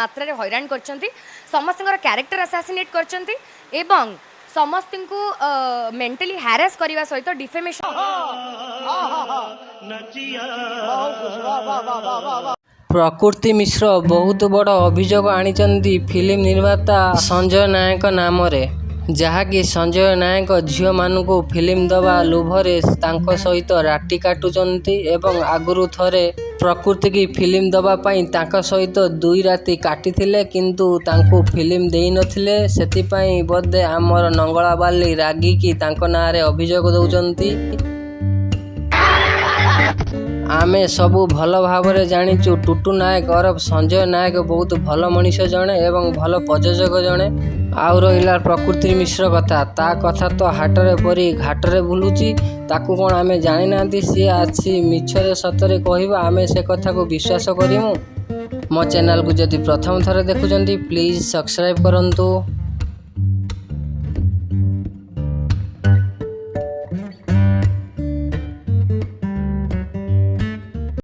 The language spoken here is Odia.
ମାତ୍ରାରେ ହଇରାଣ କରିଛନ୍ତି, ସମସ୍ତଙ୍କର କ୍ୟାରେକ୍ଟର ଆସାସିନେଟ୍ କରିଛନ୍ତି ଏବଂ ସମସ୍ତଙ୍କୁ ମେଣ୍ଟାଲି ହ୍ୟାରାସ୍ କରିବା ସହିତ ଡିଫେମେସନ୍। ପ୍ରକୃତି ମିଶ୍ର ବହୁତ ବଡ଼ ଅଭିଯୋଗ ଆଣିଛନ୍ତି ଫିଲ୍ମ ନିର୍ମାତା ସଞ୍ଜୟ ନାୟକଙ୍କ ନାମରେ, ଯାହାକି ସଞ୍ଜୟ ନାୟକ ଝିଅମାନଙ୍କୁ ଫିଲ୍ମ ଦେବା ଲୋଭରେ ତାଙ୍କ ସହିତ ରାତି କାଟୁଛନ୍ତି ଏବଂ ଆଗରୁ ଥରେ ପ୍ରକୃତିକି ଫିଲ୍ମ ଦେବା ପାଇଁ ତାଙ୍କ ସହିତ 2 ରାତି କାଟିଥିଲେ, କିନ୍ତୁ ତାଙ୍କୁ ଫିଲ୍ମ ଦେଇନଥିଲେ। ସେଥିପାଇଁ ବୋଧେ ଆମର ନଙ୍ଗଳାବାଲି ରାଗିକି ତାଙ୍କ ନାଁରେ ଅଭିଯୋଗ ଦେଉଛନ୍ତି। ଆମେ ସବୁ ଭଲ ଭାବରେ ଜାଣିଛୁ ଟୁଟୁ ନାୟକ ଓରଫ ସଞ୍ଜୟ ନାୟକ ବହୁତ ଭଲ ମଣିଷ ଜଣେ ଏବଂ ଭଲ ପ୍ରଯୋଜକ ଜଣେ। ଆଉ ରହିଲା ପ୍ରକୃତି ମିଶ୍ର କଥା, ତା କଥା ତ ହାଟରେ ପରି ଘାଟରେ ବୁଲୁଛି। ତାକୁ କ'ଣ ଆମେ ଜାଣିନାହାନ୍ତି? ସିଏ ଆସି ମିଛରେ ସତରେ କହିବ, ଆମେ ସେ କଥାକୁ ବିଶ୍ୱାସ କରିମୁ? ମୋ ଚ୍ୟାନେଲକୁ ଯଦି ପ୍ରଥମ ଥର ଦେଖୁଛନ୍ତି, ପ୍ଲିଜ୍ ସବସ୍କ୍ରାଇବ୍ କରନ୍ତୁ।